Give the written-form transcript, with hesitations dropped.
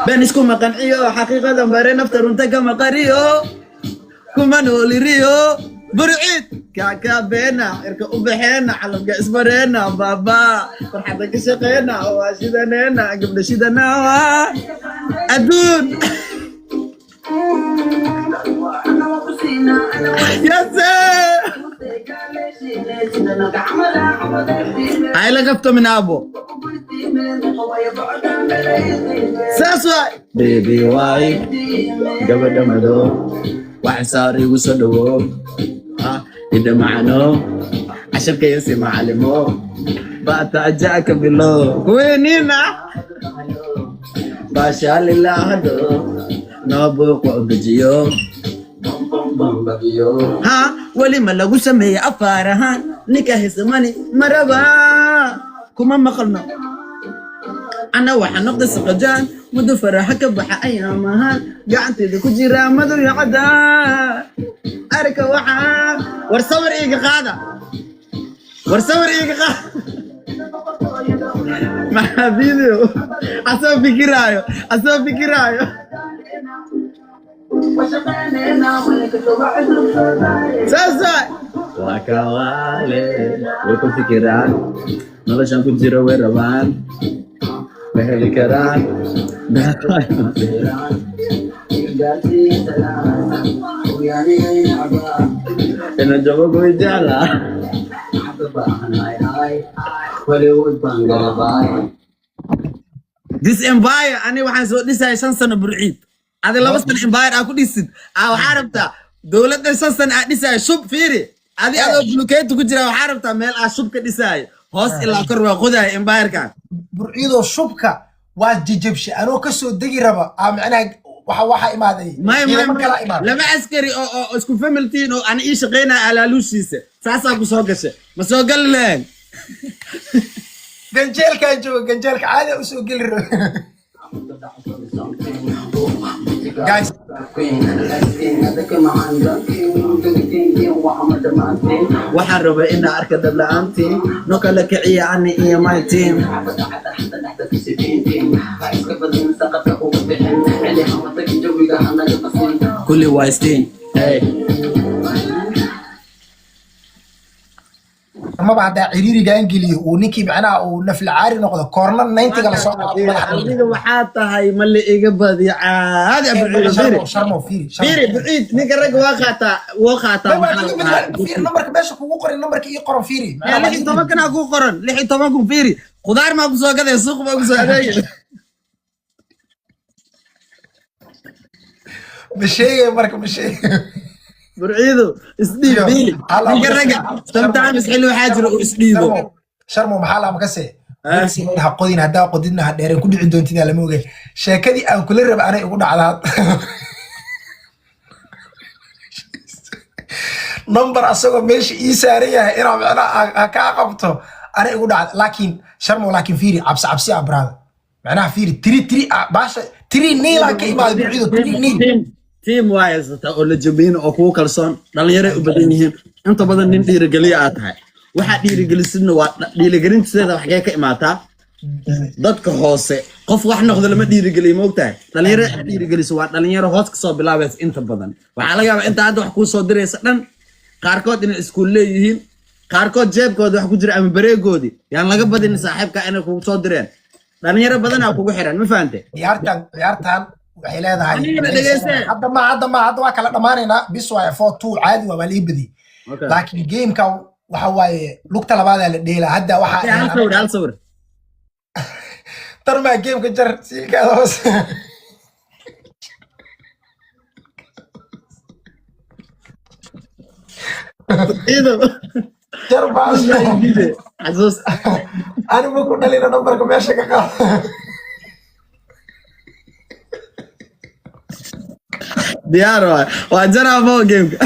Been iskuma qanciyo, xaqiiqadan bare, nafta runta kama qariyo, kuma nooliriyo. Burciid kaakaabeena, cirka u baxeena, calabka isbareena, baaba farxadda ka shaqeena, waa shidaneena, gabdha shidanaa adduun. Yase hayla qabto minaabo, saas waay. Baby waay, gabadha madow wax saar igu soo dhawow. Ah, ida macno casharkayasi macalimo baata ajaaka bilo kuweenina baashaalilahado noo buuqa u dejiyo. Ha weli ma lagu sameeyey afaar ahaan ninka hisamani maraba kuma maqalno. Ana waxaa noqday saqajaan muddo faraxa ka baxa ayaam ahaan gacantayda ku jira madow iyo cadaan. Arka waxaa war sawir iiga qaada, war sawir iiga qaada. Maxaa video asoo fikiraayo, asoo fikiraayo? Saas waay. Waa kawaale, way ku fikiraan noloshan ku jiro, way rabaan, ma heli karaan. Ina jabo kuwi jeclaa. This empire ani waxaan soo dhisaya 5 sano. Burciid, adi 2 sano empire aa ku dhisid. Aa waxaa rabtaa dowladda 5 sano aa dhisaya shub. Fiiri, adi adoo bulukeeti ku jira waxaa rabtaa meel aa shub ka dhisaayo, hoos ilaa kor waa qodaya empirekan. Burciidoo, shubka waa jijabshe anoo kasoo degi raba aa macnaha waxa imaaday may may ciidamo may kala imaaday. Laba askari oo isku familtiin oo ani ii shaqaynaya alaaluushiisa saasaa ku soo gashay, ma soo gali lahayn? Ganjeelkaan jooga, ganjeelka caadi usoo geli raba, guys. Waxaan rabay inaa arka dad la-aantiin no kala kiciya ani iyo my team. Kulli waa istiin, hey. Amaba haddaa ciriirigaan geliyo uu ninkii macnaha uu naflacaari noqdo, koorna 90-ga lasoo qaado madaxa. Adiga waxaa tahay ma la iga badiyo caadi. Abuciid, fiiri. Sharmo, sharmo, fiiri, sharmo. Fiiri Buciid, ninka ragga waa qaataa, wuu qaataa. Maxaa la dhahaa? Fiiri nambarka meesha kugu qoran, nambarka ii qoran, fiiri. Ee, 16-kanaa kuu qoran, 16,000. Fiiri, khudaar maa kusoo gaday, suuq maa kusoo adeegay? Ma sheegay marka, ma sheegay? Burciidu isdhiib. Yo, fiiri, hala ninka ragga sometimes xilli waxaa jira uu isdhiibo. Sharmo, sharmo, maxaa lama kase Eh? ha qodin, haddaa qodidna ha dheereen ku dhici doontid, lama ogey. Sheekadii aan kula raba anay igu dhacdaa. Number asagoo meesha ii saaran yahay inaa macnaha ha kaa qabto anay igu dhacda. Laakiin sharmo, laakiin fiiri, cabsi cabsi ah brother, macnaha fiiri, tiri tiri ah, baasha 3-0 aan ka imaaday, Burcido, 3-0. Team waa haysataa oo la jabin oo kugu kalsoon, dhalinyaray u badan yihiin inta badan. Nin dhiirigeliya aad tahay, waxaa dhiirigelisidna waa dhiirigelintiseeda. Waxgee ka imaataa? Dadka hoose. Qof wax noqdo lama dhiirigeliyo, ma ogtahay? Dhalinyaro aad dhiirigeliso waa dhalinyaro hoos kasoo bilaabaysa inta badan. Waxaa laga yaabaa inta hadda wax kuu soo diraysa dhan qaarkood inay iskuul leeyihiin, qaarkood jeebkooda wax ku jira ama bareegoodii yaan laga badin saaxiibka inay kugu soo direen. Dhalinyaro badanaa kugu xiran, ma fahante? Ciyaartan, ciyaartan waxay leedahay Anigana dhegeyste. Hadda ma, hadda ma, hadda waa kala dhammaanaynaa. Bis waaye, 4-2 caadi waa lii badiyey, laakiin gameka waxa waaye lugta labaadaa la dheelaa hadda waxaa. Hal sawir, hal sawir. Tarmaa gameka jar siilkaada hoos. Ciido. Jar baas. Xasuus. Anigu ku dhalina nambarka meesha ka qaad. Diyaar waay, waa jaraabo gameka.